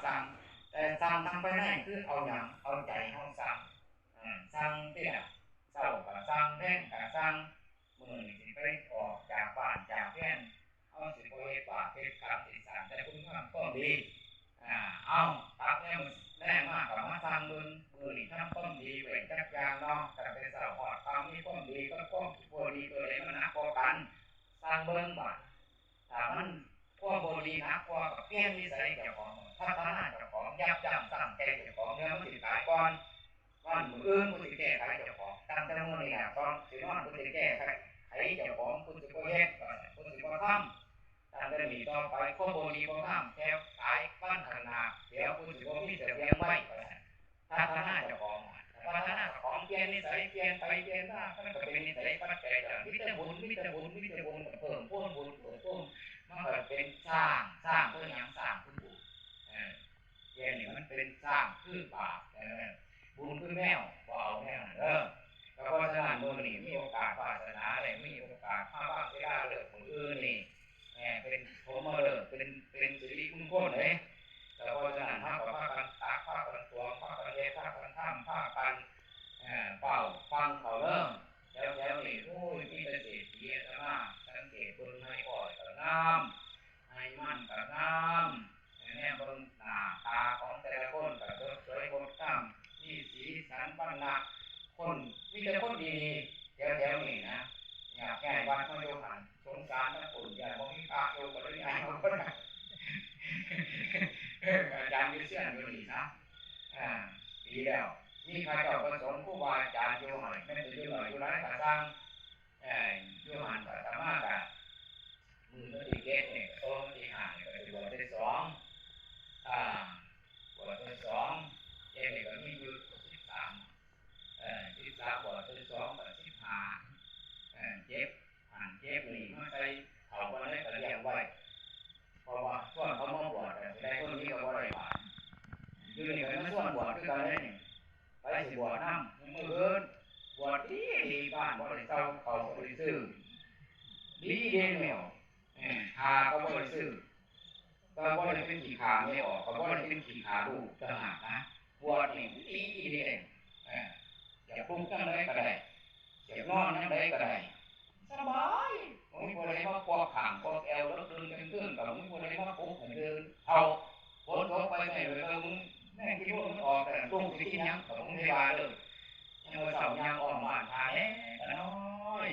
ສັ່ງ ແຕ່ສັ່ງທາງພາຍໃນຄືເອົາຫຍັງ? ເອົາໃຈເຮົາສັ່ງ. ເອີ ສັ່ງຕິລະ ເຊົ້າກໍສັ່ງ ແລງກໍສັ່ງ. ມື້ນີ້ຊິໄປອອກຈາກບ້ານຈາກເຮືອນ ເຮົາຊິບໍ່ເຮັດບາບເຮັດກຳ ຊິສ້າງແຕ່ຄຸນງາມຄວາມດີ. ອາ ເອົາ ຕັກແນວແລງມາກໍມາສັ່ງເບິ່ງ ມື້ນີ້ທຳຄວາມດີໄວ້ຈັກຢ່າງເນາະ ຕັ້ງແຕ່ເຊົ້າຮອດຄ່ຳ ມີຄວາມດີກັບຄວາມບໍ່ດີ ຕົວໃດມັນໜັກກວ່າກັນ? ສັ່ງເບິ່ງບາດ ຖ້າມັນ ຄວາມບໍ່ດີໜັກກວ່າ ກໍປ່ຽນນິໄສເຈົ້າຂອງ ພັດທະນາເຈົ້າຂອງ ຍັບຍັ້ງຊັ່ງໃຈເຈົ້າຂອງ ເພື່ອມັນຊິຕາຍກ່ອນວັນມື້ອື່ນ ຜູ້ຊິແກ້ໄຂເຈົ້າຂອງ. ຕັ້ງແຕ່ມື້ນີ້ລະ ກ່ອນຊິນອນ ຜູ້ຊິແກ້ໄຂເຈົ້າຂອງ ຜູ້ຊິບໍ່ເຮັດ ຜູ້ຊິບໍ່ທຳ. ຕັ້ງແຕ່ນີ້ຕໍ່ໄປ ຄວາມບໍ່ດີບໍ່ງາມ ແຕ່ຕາຍວັນຂ້າງໜ້າ ດຽວຜູ້ຊິບໍ່ມີສະບຽງໄວ້ ພັດທະນາເຈົ້າຂອງ ພັດທະນາເຈົ້າຂອງ ປ່ຽນນິໄສ ປ່ຽນໄປປ່ຽນມາ ມັນກໍເປັນນິໄສປັດໄຈເຈົ້າ ມີແຕ່ບຸນ ມີແຕ່ບຸນ ມີແຕ່ບຸນ ກໍເພີ່ມພູນບຸນ ເພີ່ມພູນ ມັນກໍເປັນສ້າງ ສ້າງຄືຫຍັງ? ສ້າງຄືບຸນ. ເອີ ດຽວນີ້ມັນເປັນສ້າງຄືບາບ. ເອີ ບຸນຄືແມວ ບໍ່ເອົາແນວນັ້ນເດີ. ກໍເພາະສະນັ້ນ ມື້ນີ້ມີໂອກາດວາສະໜາ ໄດ້ມີໂອກາດມາຟັງສິລາເລີກມື້ອື່ນນີ້ ເປັນສົມມະເລີກ ເປັນ ເປັນສິລິມຸງຄົນເດ້. ກໍເພາະສະນັ້ນ ເຮົາກໍພາກັນຕັກ ພາກັນຕວງ ພາກັນເຮັດ ພາກັນທຳ ພາກັນ ເອີ ເຝົ້າຟັງເຂົ້າເລີຍ. ແຖວໆນີ້ ໂອ້ຍ ມີແຕ່ເສດຖີ. ອາດຕະມາສັງເກດເບິ່ງ ໄຮ່ອ້ອຍກໍງາມ ໄຮ່ມັນກໍງາມ ແນມເບິ່ງໜ້າຕາຂອງແຕ່ລະຄົນກໍສົດສວຍງົດງາມ ມີສີສັນວັນນະ ຄົນ ມີແຕ່ຄົນດີໆ ແຖວໆນີ້ນະ. ຢາກຍ້າຍວັດມາຢູ່ຫັ້ນ ສົງສານທັງພຸ້ນ ຢ້ານບໍ່ມີພະຢູ່ ກໍເລີຍຍ້າຍມາພຸ້ນ. ເອີ ອາຈານຢູ່ຊຽງຢູ່ນີ້ຊະ. ອາ ດີແລ້ວ ມີພະເຈົ້າພະສົງ ຄູບາອາຈານຢູ່ຫັ້ນ ແມ່ນຈະຢູ່ໜ້ອຍຢູ່ຫຼາຍກໍຊ່າງ ເອີ ຢູ່ຫັ້ນ ອາດຕະມາກໍ ມື້ວັນທີເຈັດນີ້ ຕໍ່ວັນທີຫ້ານີ້ກໍຊິບວດໄດ້ສອງ ອາ ບວດໄດ້ສອງ ເຈັດນີ້ກໍມີຢູ່ສິບສາມ ເອີ ສິບສາມ ບວດໄດ້ສອງກໍສິບຫ້າ ເອີ ເຈັບຫັ້ນເຈັບນີ້ມາໃສ່ເຂົ້າ ບໍ່ໄດ້ກໍລ້ຽງໄວ້ ເພາະວ່າຊວນເຂົາມາບວດ ກໍຊິໄດ້ຄົນນີ້ກໍບໍ່ໄດ້ບາດ. ຢູ່ນີ້ກໍມາຊວນບວດຄືກັນເດ້ນີ້ ໃຜຊິບວດນຳ? ມື້ອື່ນບວດດີໆ ບ້ານບໍ່ໄດ້ເຊົ່າ ເຂົ້າບໍ່ໄດ້ຊື້ ດີເດ້ແມວ ເອີ ຂ້າກໍບໍ່ໄດ້ຊື້ ກໍບໍ່ໄດ້ເປັນຂີ້ຂ້າແມ່ອອກ ກໍບໍ່ໄດ້ເປັນຂີ້ຂ້າລູກຕ່າງຫາກນະ. ບວດນີ້ມັນດີອີ່ຫຼີເດ້ ເອີ ຢາກລຸກຍາມໃດກໍໄດ້ ຢາກນອນຍາມໃດກໍໄດ້ ສະບາຍ ບໍ່ມີຜູ້ໃດມາກວກຂ້າງກວກແອວ ເລິກຕື່ນກາງຄືນກໍບໍ່ມີຜູ້ໃດມາປຸກໃຫ້ຕື່ນ. ເຖົ້າ ຝົນຕົກໄຟໄໝ້ໄປເບິ່ງ ແມງກິນໂພນມັນອອກ ແຕ່ລູກຊິກິນຫຍັງກໍບໍ່ມີໃຜວ່າເລີຍ. ຍາມມື້ເຊົ້າຍ່າງອ້ອມບ້ານຖ້າແດ່ກໍນ້ອຍ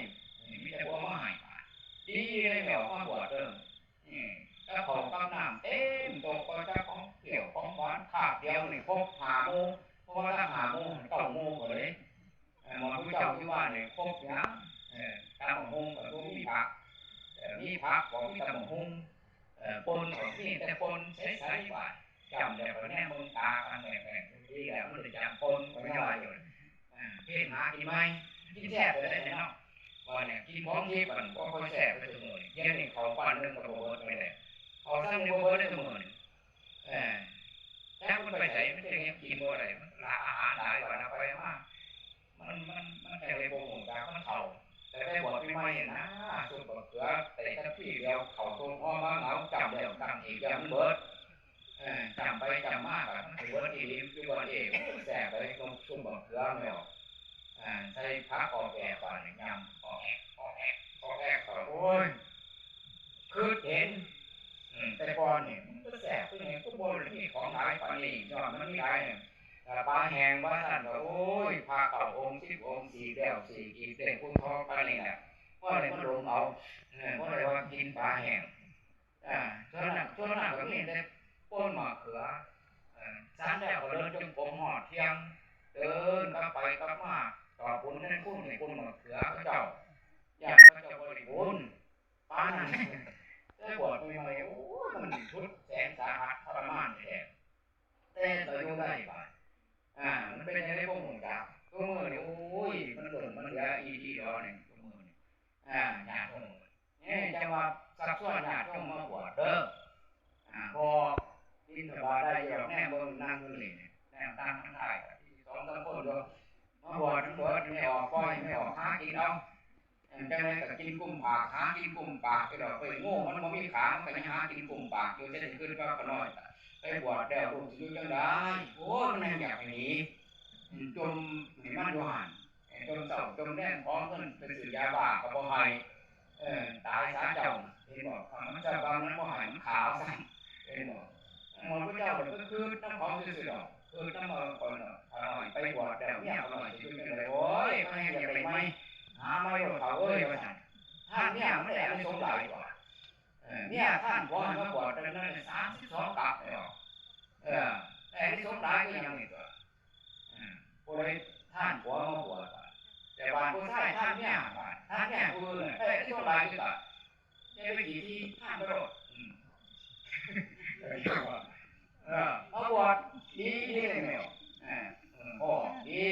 ນີ້ມີແຕ່ຜົວມາໃຫ້ບາດ ດີເລີຍແມ່ອອກມາບວດເດີ. ອືມ ກັບເຂົ້າກັບນ້ຳເຕັມໂຕະ ບໍ່ຈັກຂອງຂ້ຽວຂອງຫວານ ຄາບດຽວນີ້ຄົບຫ້າໝູ່ ເພາະວ່າຕັ້ງຫ້າໝູ່ ເກົ້າໝູ່ກໍເລີຍ. ເອີ ໝໍຜູ້ເຈົ້າຢູ່ບ້ານນີ້ຄົບຫຍັງ? ເອີ ຕຳບັກຫຸ່ງກໍບໍ່ມີຜັກ ເອີ ມີຜັກກໍມີຕຳບັກຫຸ່ງ ເອີ ປົ່ນກໍມີແຕ່ປົ່ນໃສໆ ບາດຈ້ຳແລ້ວກໍແນມເບິ່ງຕາກັນແບງໆ ດີແລ້ວມັນໄດ້ຈ້ຳປົ່ນ ກໍຍັງວ່າຢູ່. ເອີ ເຮັດຫາກິນໃໝ່ ກິນແຊບໄປໄດ້ເນາະ ວ່າແນວກິນຂອງດິບ ອັນບໍ່ຄ່ອຍແຊບໄປຊຸມື້ນີ້. ດຽວນີ້ເຂົ້າປັ້ນໜຶ່ງກໍບໍ່ເບິດໄປແລ້ວ ເຂົ້າຊ້ຳນີ້ບໍ່ເບິດໄດ້ຊຸມື້ນີ້. ເອີ ຈັກມັນໄປໃສ ມັນຈັ່ງຍັງກິນບໍ່ໄດ້ ມັນລາອາຫານຫຼາຍ ວ່ານຳໄປມາ ມັນ ມັນ ມັນຈັ່ງໄດ້ບໍ່ຮູ້ຈັກ ມັນເຖົ້າ. ແຕ່ໄປບວດໃໝ່ໆນະ ຊຸບບັກເຂືອ ໄດ້ຈັກພີດຽວ ເຂົ້າຕົວຫົວມາເຫງົາ ຈ້ຳແລ້ວຈ້ຳອີກ ຢ້ານມັນເບິດ. ເອີ ຈ້ຳໄປຈ້ຳມາກໍມັນຊິເບິດອີ່ຫຼີ ຢູ່ບ່ອນເອ ໂອ້ຍ ແຊບເລີຍ ຕົ້ມຊຸບບັກເຂືອແມ່ອອກ ເອີ ໃສ່ຜັກອອກແອກ ບາດນີ້ຫຍ້ຳອອກແອກ ອອກແອກ ອອກແອກ ກໍ ໂອ້ຍ ຄິດເຫັນ ອືມ ແຕ່ກ່ອນນີ້ມັນກໍແຊບຄືຫຍັງ ຄືບໍ່ໄດ້ມີຂອງຫຼາຍປານນີ້ ຍ້ອນມັນມີຫຼາຍ ເອີ ປາແຫ້ງວ່າຊັ້ນ ກໍ ໂອ້ຍ ພະເກົ້າອົງ ສິບອົງ ສີກແລ້ວສີກອີກ ໄດ້ຜູ້ທອງປານນີ້ແຫຼະ ພໍໄດ້ມາດົມເອົາ ເອີ ບໍ່ໄດ້ວ່າກິນປາແຫ້ງ. ອາ ສ່ວນນັ້ນ ສ່ວນນັ້ນກໍມີແຕ່ປົ່ນໝາກເຂືອ ເອີ ສັນແລ້ວກໍເດີນຈົງກົມຮອດທ່ຽງ ເດີນກັບໄປກັບມາ ຕອບບຸນແທນຄຸນໃຫ້ປົ່ນໝາກເຂືອເຂົາເຈົ້າ ຢ້ານເຂົາເຈົ້າບໍ່ໄດ້ບຸນປານນັ້ນ. ແຕ່ບວດໃໝ່ໆ ໂອ້ຍ ມັນທຸກແສນສາຫັດ ທໍລະມານແທ້ ແຕ່ກໍຢູ່ໄດ້ບາດ ອາ ມັນເປັນຈັ່ງໃດບໍ່ຮູ້ຈັກ ທຸກມື້ນີ້ ໂອ້ຍ ມັນລົ້ນມັນເຫຼືອອີ່ດີດອນີ້ ທຸກມື້ນີ້ ອາ ຍາດໂຍມ ເອີ ຈັ່ງວ່າຊັກຊວນຍາດໂຍມມາບວດເດີ ອາ ພໍບິນທະບາດໄດ້ຢູ່ດອກ ແນມເບິ່ງນັ່ງຢູ່ນີ້ ແນມຕັ້ງທາງທ້າຍ ສອງສາມຄົນຢູ່ ມາບວດເບິດ ແມ່ອອກ ປ່ອຍແມ່ອອກຫາກິນເອົາ ເອີ ຈັ່ງໃດກໍກິນກຸມປາກ ຫາກິນກຸມປາກຢູ່ດອກ ເອີຍ ງູມັນບໍ່ມີຂາ ມັນກໍຍັງຫາກິນກຸມປາກຢູ່ ຈະໄດ້ຄຶດວ່າຂະນ້ອຍ ໄປບວດ ແລ້ວລູກຊິຢູ່ຈັ່ງໃດ? ໂອ້ຍ ມັນແຮ່ງຢາກໃຫ້ໜີ ຈົມໃຫ້ມັນຢູ່ຫັ້ນ ຈົມເຊົ້າຈົມແລງ ຂໍເງິນໄປຊື້ຢາບ້າກໍບໍ່ໃຫ້ ເອີ ຕາຍຊະເຈົ້າ ເຫັນບໍ່? ຖ້າມັນຈະວ່າມັນບໍ່ໃຫ້ ມັນຂ້າເອົາຊັ້ນ ເຫັນບໍ່? ໝູ່ເຈົ້າກໍໄປຄິດນຳເຂົາຊື່ໆດອກ ຄິດນຳເຂົາກ່ອນດອກ ຂ້ານ້ອຍໄປບວດແລ້ວ ເມຍຂ້ານ້ອຍຊິຢູ່ຈັ່ງໃດ? ໂອ້ຍ ຂ້າແຮ່ງຢາກໄດ້ໃໝ່ ຫາໃໝ່ໂລດເຖົ້າເອີຍ ວ່າຊັ້ນ. ທ່ານເມຍມັນໄດ້ອານິສົງຫຼາຍກວ່າ ເອີ ເມຍທ່ານຂໍໃຫ້ມາບວດເທື່ອໜຶ່ງສາມສິບສອງກັບແລ້ວ ເອີ ໄດ້ອານິສົງຫຼາຍຄືຫຍັງນີ້ຕົວະ ເອີ ຜູ້ໃດທ່ານຜົວມາບວດ ແຕ່ບາດຜູ້ຊາຍທ່ານເມຍ ທ່ານເມຍຜູ້ອື່ນໄດ້ອານິສົງຫຼາຍຄືກັນ ຢ່າໄປຂີ້ທີ່ທ່ານໄປໂລດ ເອີ ມາບວດດີໆເລີຍແມ່ ເອີ ໂອ້ ດີ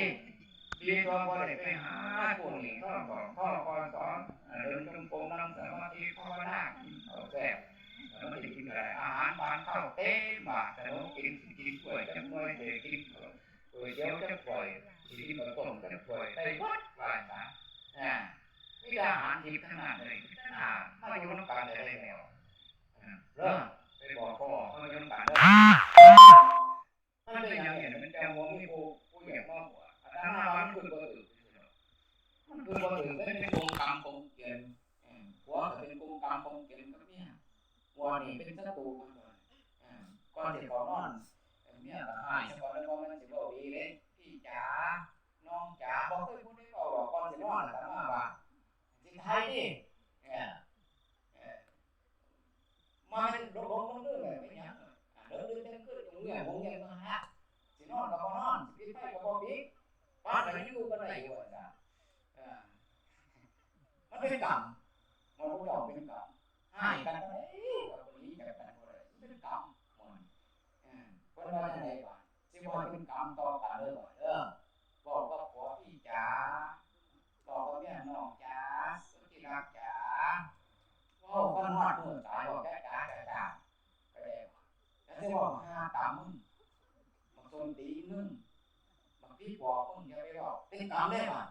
ດີກວ່າບໍ່ໄດ້ໄປຫາຜູ້ນີ້ ທກ ທກສ ເດີນຈົງກົມ ນັ່ງສະມາທິ ພາວະນາ ກິນເຂົ້າແຊບ ມັນຊິໄດ້ກິນກໍໄດ້ ອາຫານບາງເຂົ້າເຕັມບາດ ຂະໜົມກິນ ຊິກິນກ້ວຍຈັກໜ່ວຍ ຊິກິນ ເອີ ເຂົ້າກ້ວຍຕຽວຈັກຖ້ວຍ ຊິກິນເຂົ້າຕົ້ມຈັກຖ້ວຍ ໄດ້ເບິດວ່າຊັ້ນ ອາ ມີແຕ່ອາຫານດິບທັງນັ້ນເລີຍ ອາ ມາຢູ່ນຳກັນໄດ້ແລ້ວ ເອີ ເລີກໄປບອກພໍ່ເຂົາຢູ່ນຳກັນເດີ ມັນເປັນຫຍັງນີ້ ມັນຈັ່ງບໍ່ມີຜູ້ ຜູ້ຢາກມາບວດ ອາດຕະມາວ່າມັນຄືບໍ່ຖືກ ມັນຄືບໍ່ຖືກ ມັນເປັນກົງກຳກົງກຽນ ເອີ ຜົວກໍເປັນກົງກຳກົງກຽນກັບເມຍ ຜົວນີ້ເປັນສັດຕູກັນ ເອີ ກ່ອນຊິເຂົ້ານອນ ເອີ ເມຍກໍຮ້າຍຊະກ່ອນ ແລ້ວບໍ່ແມ່ນຊິເວົ້າດີເດ້ ພີ່ຈ໋າ ນ້ອງຈ໋າ ບໍ່ເຄີຍຜູ້ໃດເວົ້າດອກ ກ່ອນຊິນອນອາດຕະມາວ່າ ຊິຖ່າຍຕິ ເອີ ເອີ ມາເປັນຫຼົງໆລືມໆ ເປັນຫຍັງ ເລີກໆເປັນຄືຕົງເງືອງງງງງຫັ້ນລະ ຊິນອນກໍບໍ່ນອນ ຊິປິດໄຟກໍບໍ່ປິດ ປາດໃດຢູ່ກໍໄດ້ຢູ່ວ່າຊັ້ນ ເອີ ມັນເປັນກຳ ໝູ່ເຈົ້າເປັນກຳ ຮ້າຍກັນປານໃດກໍໜີຈາກກັນບໍ່ໄດ້ ມັນເປັນກຳ ໝູ່ນີ້ ເອີ ເພິ່ນວ່າຈັ່ງໃດບາດ ຊິບໍ່ໃຫ້ເປັນກຳຕໍ່ກັນເດີບາດເດີ ເວົ້າກັບຜົວພີ່ຈ໋າ ເວົ້າກັບເມຍນ້ອງຈ໋າ ສຸດທີ່ຮັກຈ໋າ ເວົ້າກັນຮອດມື້ຕາຍ ເວົ້າຈ໋າໆ ຈ໋າໆ ເຂົ້າໃຈບໍ່? ແລ້ວຊິເວົ້າຫາກຳມຶງ ບັກສົ້ນຕີນມຶງ ບັກຜີປອບມຶງ ຢ່າໄປເວົ້າ ເປັນກຳເດ້ບາດ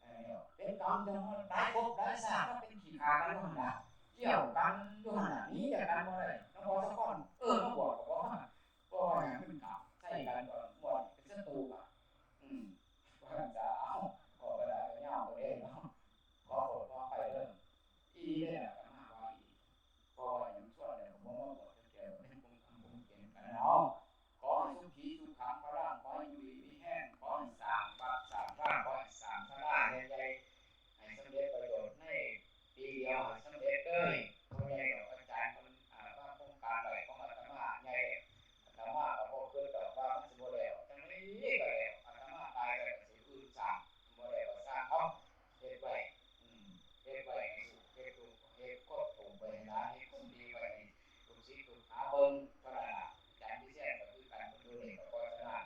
ເອີ ເປັນກຳຈັ່ງວ່າຕາຍຄົບຕາຍຊາດ ມັນເປັນຂີ້ຂ້າກັນຢູ່ຫັ້ນລະ ກ່ຽວກັນຢູ່ຫັ້ນລະ ໜີຈາກກັນບໍ່ໄດ້ ນະຄອນສະຄອນ ເອີ ມາບວກກໍບໍ່ ບໍ່ວ່າຫຍັງ ມັນກໍໃສ່ກັນກໍມ່ວນ ເປັນສັດຕູກັນ ອືມ ວ່າຊັ້ນຊະ ເອົາ ເວົ້າໄປຫຼາຍກໍຍາວໄປເດ້ເນາະ ຂໍໂທດຂໍອະໄພເດີ ອີ່ນີ້ແຫຼະ ອາດຕະມາວ່າອີ່ ເພາະວ່າຫຍັງຊວນແລ້ວກໍບໍ່ມາບວດຈັກເທື່ອ ເປັນຄົນທຳບຸນເກັ່ງກັນເນາະ ຂໍໃຫ້ສຸຂີສຸຂັງພະລັງ ຂໍໃຫ້ຢູ່ດີມີແຮງ ຂໍໃຫ້ສ້າງວັດສ້າງວາ ຂໍໃຫ້ສ້າງສາລາໃຫຍ່ໆ ໃຫ້ສຳເລັດປະໂຫຍດໃນປີດຽວໃຫ້ສຳເລັດເລີຍ ພໍ່ໃຫຍ່ດອກອາຈານເພິ່ນ ອ່າ ວາງໂຄງການໄວ້ຂອງອາດຕະມາໃຫຍ່ ອາດຕະມາກໍບໍ່ຄິດດອກວ່າມັນຊິບໍ່ແລ້ວ ຈັ່ງໃດກໍແລ້ວ ອາດຕະມາຕາຍແລ້ວກໍຊິອື່ນສ້າງ ບໍ່ແລ້ວກໍຊ່າງເອົາ ເຮັດໄວ້ ອືມ ເຮັດໄວ້ໃຫ້ລູກເຮັດລູກ ເຮັດຄວາມໂປງໄວ້ໃຫ້ຫຼານ ເຮັດຄວາມດີໄວ້ໃຫ້ລູກສິດລູກຫາເບິ່ງ ເທົ່ານັ້ນລະ ອາຈານພິເຊນກໍຄືກັນ ເພິ່ນເລີຍກໍ ເພາະສະນັ້ນ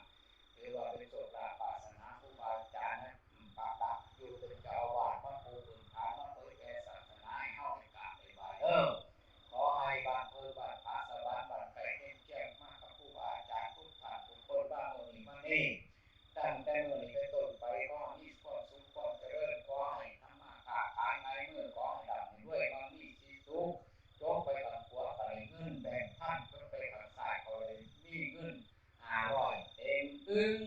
ຖືວ່າເປັນໂຊກລາພວາສະໜາຄູບາອາຈານນະ ອືມ ປັກຫຼັກຢູ່ເປັນເຈົ້າອາວາດ ມາປູພື້ນຖານ ມາເຜີຍແຜ່ສາສະໜາໃຫ້ເຮົາໄດ້ກາບໄດ້ໄຫວ້ເດີ ຂໍໃຫ້ບ້ານເພີງບ້ານຜາສະຫວັນ ບ້ານໃກ້ເຮືອນຄຽງ ມາກັບຄູບາອາຈານທຸກທ່ານທຸກຄົນ ມາມື້ນີ້ມານີ້ ຕັ້ງແຕ່ມື້ນີ້ເປັນຕົ້ນໄປ ຂໍໃຫ້ມີຄວາມສຸກຄວາມຈະເລີນ ຂໍໃຫ້ທຳມາຄ້າຂາຍງ່າຍມື ຂໍໃຫ້ລ່ຳໃຫ້ລວຍ ໝັ້ງມີສີສຸກ ຈົກໄປຂ້າງຂວາກໍໄດ້ເງິນແບງພັນ ຈົກໄປຂ້າງຊ້າຍກໍໄດ້ມີເງິນຫ້າຮ້ອຍເຕັມປຶ້ງ.